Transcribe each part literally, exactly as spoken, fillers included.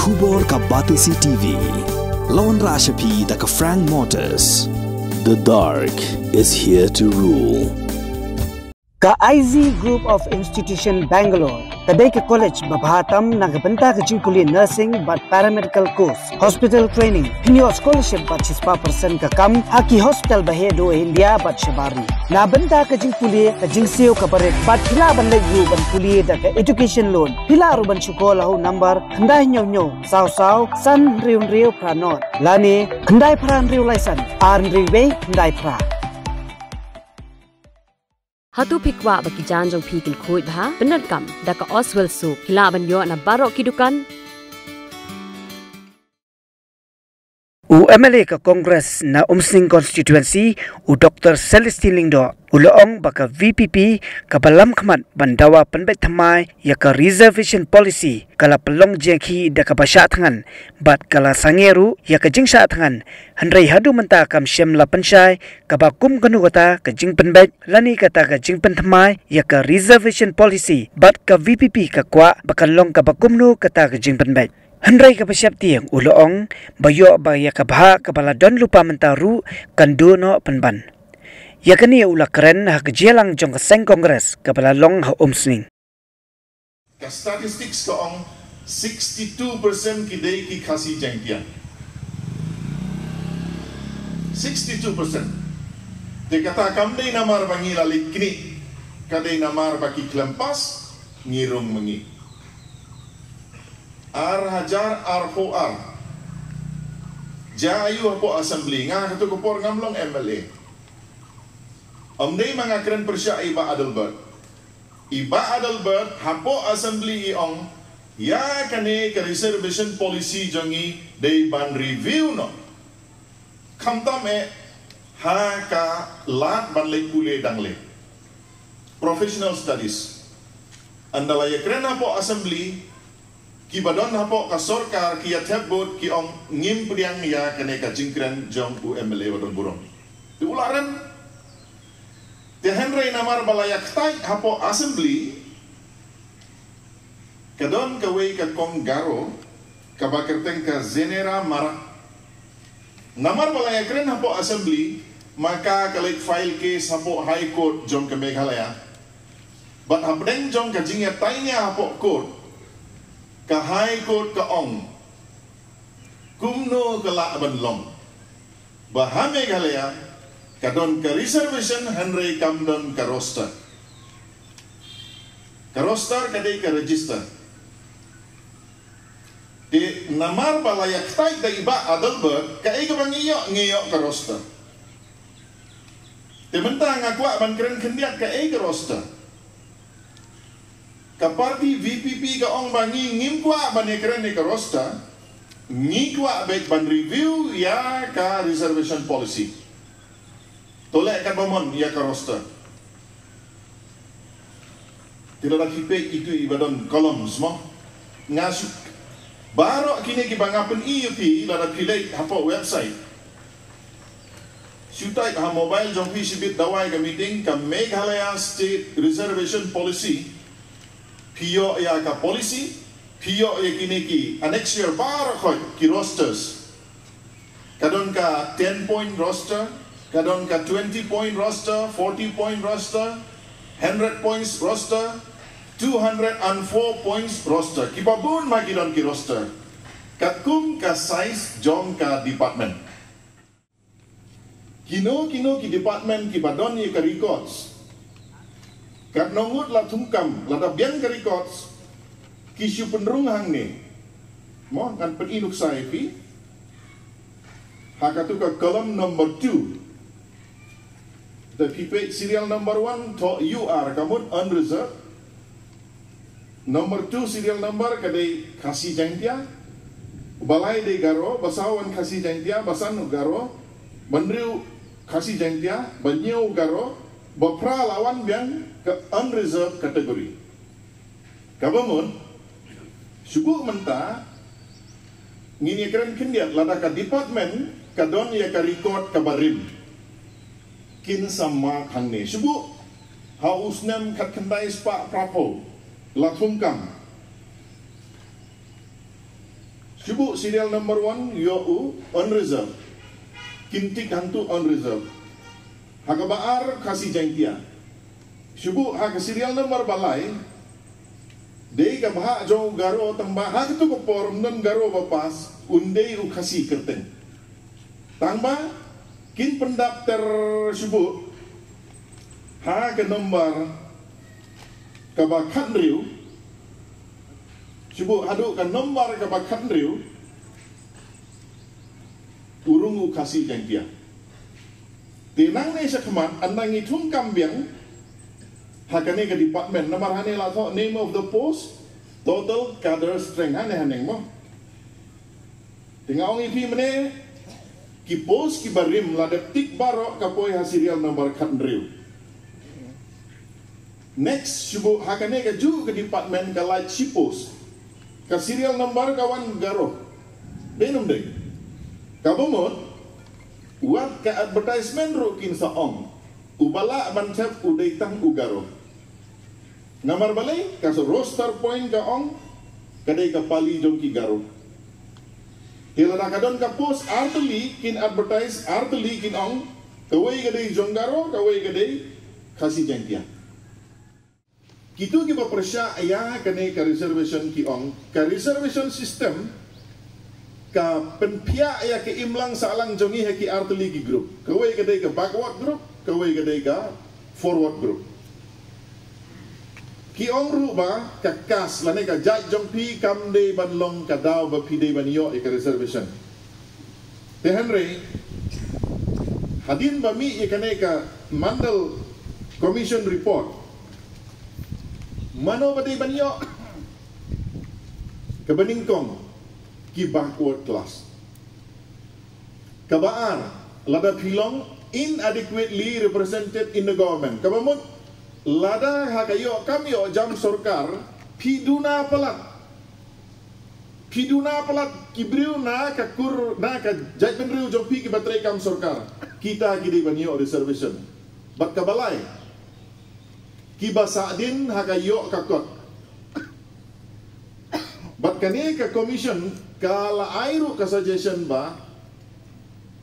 Khubor ka Batesi T V. La wanrah sha phi da ka Frank Motors. The dark is here to rule. Ka I Z Group of Institution Bangalore ka dei ka college ba bha tam na ka bynta ka jingpule nursing bad paramedical course, hospital training. Phin ïoh scholarship bad shispah percent ka kam ha ki hospital ba heh duh ha India bad shabar ri. Na bynta ka jingpule ka jingsiew kaba rit bad phi lah ban leit ruh ban pule da ka education loan. Phi lah ruh ban shu call ha u number khyndai hynñiew hynñiew saw saw san hynriew hynriew phra nod lane khyndai phra hynriew lai san ar hynriew wei khyndai phra. Hato phi kwah ba ki jaiñ jong phi kin khuid bha? Pyndonkam da ka Oswell Soap. Phi lah ban ïoh na baroh ki dukan. U M L A ka Congress na Umsning Constituency, u Doctor Celestine Lyngdoh, u la ong ba ka V P P kaba lam khmat ban dawa pynbeit thymmai ïa ka reservation policy ka la pynlong jingkhih da kaba shah thngan bad ka la sangeh ruh ïa ka jingshah thngan, hynrei haduh mynta kam shym la pynshai kaba kum kano kata ka jingpynbeit lane kata ka jingpynthymmai ïa ka reservation policy bad ka V P P ka kwah ba kan long kaba kumno kata ka jingpynbeit. Hynrei kaba sheptieng u la ong ba ïoh ba ïa ka bhah kaba la don lypa mynta ruh kan duh noh pynban. Ïa kane u la kren ha ka jingïalang jong ka seng Congress kaba la long ha Umsning. Ka statistics ka ong sixty-two percent ki dei ki Khasi Jaiñtia. Sixty-two percent. Te kata kam dei namar ba ngi la leit knieh, ka dei namar ba ki khlem pass, ngi rung ma ngi. Ar hajar arphew ar. Jia aiu hapoh assembly, nga katto ka por ngam long M L A. Ym dei ma nga kren pyrshah ïa i Bah Adelbert. I Bah Adelbert hapoh assembly i ong, ïa kane ka reservation policy jong ngi dei ban review noh. Khamtam eh ha ka lad ban leit pule dang leh. Professional studies. Ynda la ïakren hapoh assembly, kiba don hapoh ka sorkar ki ïa thep bud ki ong ngim pdiang ïa kane ka jingkren jong u M L A ba don burom. Te u la rem. Te hynrei namar ba la ïa ktait hapoh assembly, ka don kawei ka kong Garo kaba kyrteng ka Zenera Marak. Namar ba la ïa kren hapoh assembly, ma ka ka leit file case hapoh High Court jong ka Meghalaya. Bad hapdeng jong ka jingïatainia hapoh court, ka High Court ka ong, kumno ka lah ban long ba ha Meghalaya ka don ka reservation hynrei kam don ka roster. Ka roster ka dei ka register. Te namar ba la ïa ktait da i Bah Adelbert, kaei kaba ngi ïoh, ngi ïoh ka roster. Te mynta nga kwah ban kren khyndiat kaei ka roster. Ka party V P P ka ong ba ngi ngim kwah ban ïa kren ïa ka roster, ngi kwah beit ban review ïa ka reservation policy. To leh katba mon ïa ka roster. Te lada phi peit itu iba don columns mo. Nga shu, baroh kine kiba nga pyni ïa phi lada phi leit hapoh website. Shu type ha mobile jong phi shibit, dawai ka meeting ka Meghalaya State Reservation Policy. Phi ïoh ïa ka policy, phi ïoh ïa kine ki annexure baroh khoit ki rosters. Ka don ka ten point roster, ka don ka twenty point roster, forty point roster, hundred points roster, two hundred and four points roster. Kiba bun ma ki don ki roster. Katkum ka size jong ka department. Kino kino ki department kiba don ïa ka records. Katno ngut la thungkam, lada biang ka records, ki shu pynrung hangne. Mo, ngan pyni nuksa ïa phi. Ha katu ka column number two. Da phi peit serial number one, thoh U R ka mut unreserved. Number two serial number ka dei Khasi Jaiñtia. Ba lai dei Garo, ba saw wan Khasi Jaiñtia, ba san Garo, ba hynriew Khasi Jaiñtia, ba hynñiew Garo, ba phra la wan biang ka unreserved category. Kaba mut, shu buh mynta, ngin ïa kren khyndiat lada ka department ka don ïa ka record kaba rim. Kin sa mark hangne. Shu buh ha u snem khatkhyndai spah phraphew la thungkam. Shu buh serial number one ïoh u unreserved. Kin tick hangtu unreserved. Ha kaba ar Khasi Jaintia. Shu buh ha ka serial number ba lai. Dei ka bhah jong u Garo tang ba ha katu ka por ym don Garo ba pass, un dei u Khasi kyrteng. Tang ba kin pyndap ter shu buh ha ka number kaba khathynriew. Shu buh haduh ka number kaba khathynriew. U rung u Khasi Jaintia. Te nangne shakhmat ynda ngi thung kam biang ha kane ka department, namar hangne la thoh name of the post, total cadre strength, hangne haneng mo. Te nga ong ïa phi mynne, ki post kiba rim la dep tick baroh ka poi ha serial number khathynriew. Next, shu buh ha kane kajuh ka department ka lait shi post. Ka serial number ka wan Garo. Dei ne ym dei? Kaba mut, wat ka advertisement ruh kin sa ong, uba lah ban thep u dei tang u Garo. Namar balei? Ka roster point ka ong ka dei ka pali jong ki Garo. Te lada ka don ka post artylli, kin advertise artylli, kin ong kawei ka dei jong Garo, kawei ka dei Khasi Jaintia. Kitu kiba pyrshah ïa kane ka reservation ki ong ka reservation system ka pynphiah ïa ka imlang sahlang jong ngi ha ki artylli ki group. Kawei ka dei ka backward group, kawei ka dei ka forward group. Ki ong ruh ba ka caste lane ka jait jong phi kam dei ban long ka daw ba phi dei ban ïoh ïa ka reservation. Te hynrei hadien ba mih ïa kane ka Mandal Commission report, mano ba dei ban ïoh? Kaba nyngkong, ki backward class. Kaba ar, lada phi long inadequately represented in the government. Kaba mut, lada ha ka ïoh kam ïoh jam sorkar, phi duna palat. Phi duna palat ki briew na ka kur, na ka jaitbynriew jong phi kiba trei kam sorkar. Kita ki dei ban ïoh reservation. Bad kaba lai, kiba sahdien ha ka ïoh ka kot. Bad kane ka commission ka la ai ruh ka suggestion ba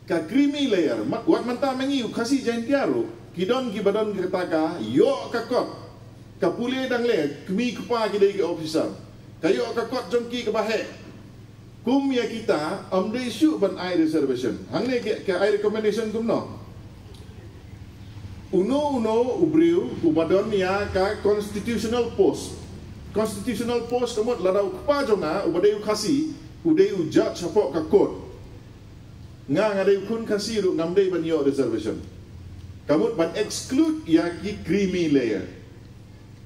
ka creamy layer, mat, wat mynta mynta u Khasi Jaintia ruh, ki don kiba don kata ka ïoh ka kot, ka pule dang le, kmie kpa ki dei ki officer. Ka ïoh ka kot jong ki kaba heh. Kum ïa kita, ym dei shuh ban ai reservation. Hangne ki, ki ai recommendation kumno? Uno uno u briew uba don ïa ka constitutional post. Constitutional post ka mut lada u kpa jong nga uba dei u Khasi, u dei u judge hapoh ka court. Nga, nga dei u khun Khasi ruh ngam dei ban ïoh reservation. Ka mut ban exclude ïa ki creamy layer.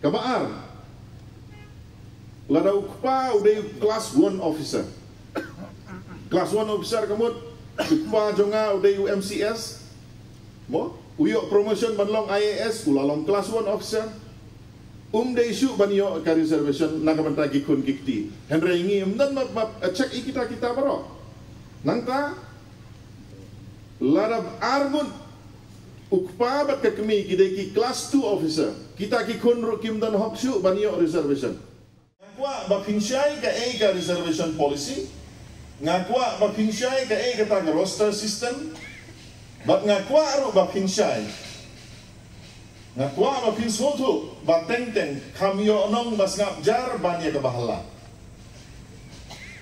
Kaba ar, lada u kpa u dei u class one officer. Class one officer ka mut u kpa jong nga u dei u M C S. Mo, u ïoh promotion ban long I A S, u la long class one officer. Um dei shuh ban ïoh ka reservation na ka bynta ki khun ki kti. Hynrei ngi ym don map, map, check ïa kita kita baroh. Nangta lada ar ngut u kpa bad ka kmie ki dei ki class two officer, kita ki khun ruh kim don hok shuh ban ïoh reservation. Nga kwah ba phin shai kaei ka reservation policy. Nga kwah ba phin shai kaei kata ka roster system. Bad nga kwah ruh ba phin shai, nga kwah ba phin sngewthuh ba teng teng kham ïoh nong ba sngap jar ban ïa kaba hala.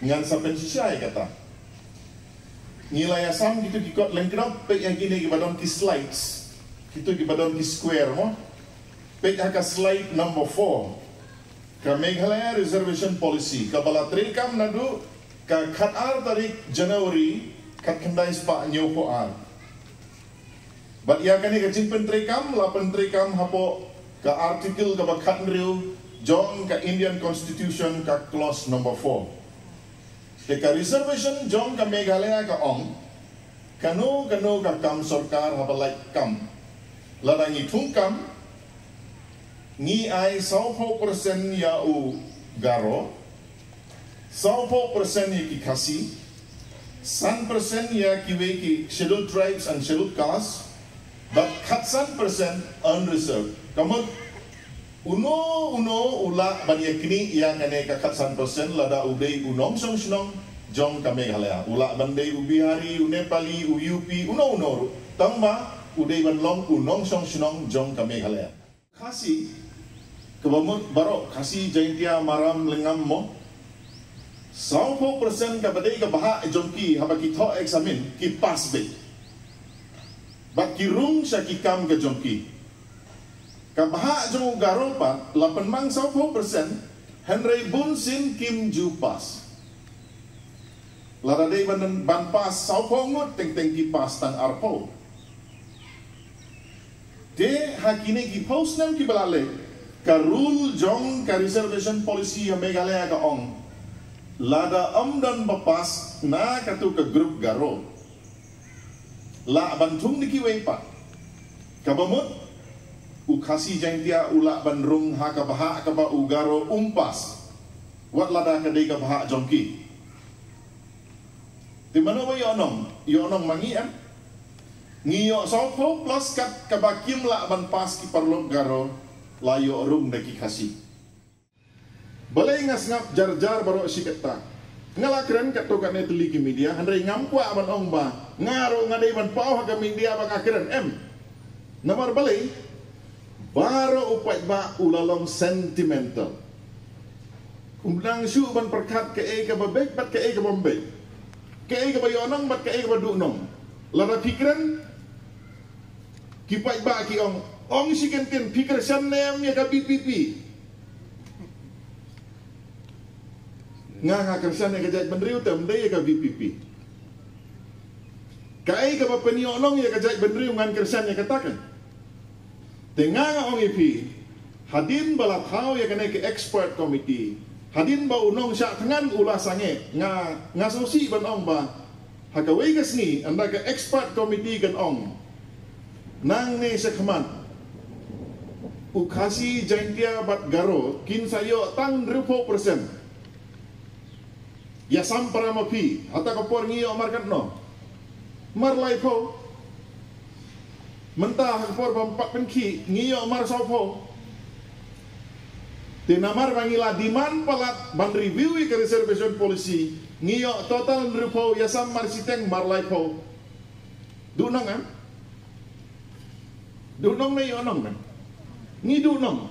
Ngan sa pynshisha ïa kata. Ngi la ïasam kitu ki kot lyngkdop, peit ïa kine kiba don ki slides. Kitu kiba don ki square mo. Peit ha ka slide number four. Ka Meghalaya Reservation Policy kaba la treikam naduh ka khatar tarik January khatkhyndai spah hynñiewphew ar. Bad ïa kane ka jingpyntreikam la pyntreikam hapoh ka article kaba khathynriew jong ka Indian Constitution, ka clause number four. Te ka reservation jong ka Meghalaya ka ong, kano kano ka kam sorkar haba lait kam, lada ngi thung kam, ngi ai sawphew percent ïa u Garo, sawphew percent ïa ki Khasi, san percent ïa kiwei ki Scheduled Tribes and Scheduled Caste, bad khatsan percent unreserved. Ka mut, uno uno u lah ban ïa knieh ïa kane ka khatsan percent lada u dei u nongshong shnong, jong ka Meghalaya. U lah ban dei u Bihari, u Nepali, u U P, uno uno ruh. Tang ba u dei ban long u nongshong shnong jong ka Meghalaya. Khasi, kaba mut baroh Khasi, Jaintia, Maram, Lyngngam mo, sawphew percent kaba dei ka bhah jong ki haba ki thoh eksamin ki pass beit. Bad ki rung sha ki kam ka jong ki. Ka bhah jong u Garo pat la pynmang sawphew percent, hynrei bunsien kim ju pass. Lada dei ban, ban pass sawphew ngut, teng teng ki pass tang arphew. Te ha kine ki phew snem kiba la leit, ka rule jong ka reservation policy ha Meghalaya ka ong, lada ym don ba pass na katu ka group Garo, lah ban thung da kiwei pat. Kaba mut, u Khasi Jaintia u lah ban rung ha ka bhah kaba u Garo um pass, wat lada ka dei ka bhah jong ki. Te mano ba ïoh nong, ïoh nong ma ngi em? Ngi ïoh sawphew plus kat kaba kim lah ban pass ki paralok Garo, la ïoh rung da ki Khasi. Balei nga sngap jar jar baroh shi katta? Nga la kren katto katne tylli ki media, hynrei ngam kwah ban ong ba nga ruh nga dei ban paw ha ka media ba nga kren, em. Namar balei? Baroh u paidbah u la long sentimental. Um nang shuh ban pyrkhat kaei kaba beit bad kaei kaba ym beit, kaei kaba ïoh nong bad kaei kaba duh nong. Lada phi kren, ki paidbah ki ong, ong shi kyntien, phi kyrshan ne em ïa ka V P P? Nga, nga kyrshan ïa ka jaitbynriew, te ym dei ïa ka V P P. Kaei kaba pynïoh nong ïa ka jaitbynriew ngan kyrshan ïa kata kan. Te nga, nga ong ïa phi, hadien ba la thaw ïa kane ka expert committee, hadien ba u nongshah thngan u la sangeh, nga, nga sngewsih ban ong ba ha kawei ka sngi, ynda ka expert committee kan ong, nangne shakhmat, u Khasi, Jaintia bad Garo kin sa ïoh tang hynriewphew percent. Ïa sam para ma phi, hata ka por ngi ïoh mar katno? Mar laiphew. Mynta ha ka por ba ym pat pynkhih, ngi ïoh mar sawphew. Te namar ba ngi la demand palat ban review ïa ka reservation policy, ngi ïoh total hynriewphew, ïa sam mar shiteng, mar laiphew. Duh nong em? Duh nong ne ïoh nong ne? Ngi duh nong.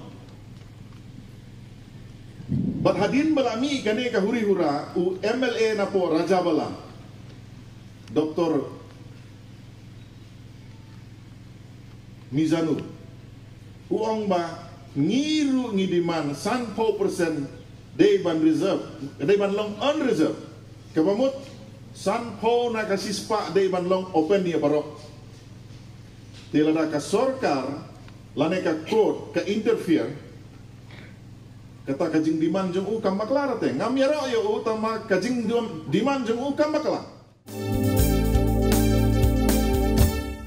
Bad hadien ba la mih kane ka huri hura, u M L A na poh Rajabala, Doktor Mizanur, u ong ba ngi ruh ngi demand sanphew percent dei ban reserve, dei ban long unreserved. Kaba mut, sanphew na ka shispah dei ban long open ïa baroh. Te lada ka sorkar lane ka court ka interfere, kata ka jingdemand jong u kam bakla, te ngam ïaroh ïa u, tangba ka jingdemand jong u kam bakla.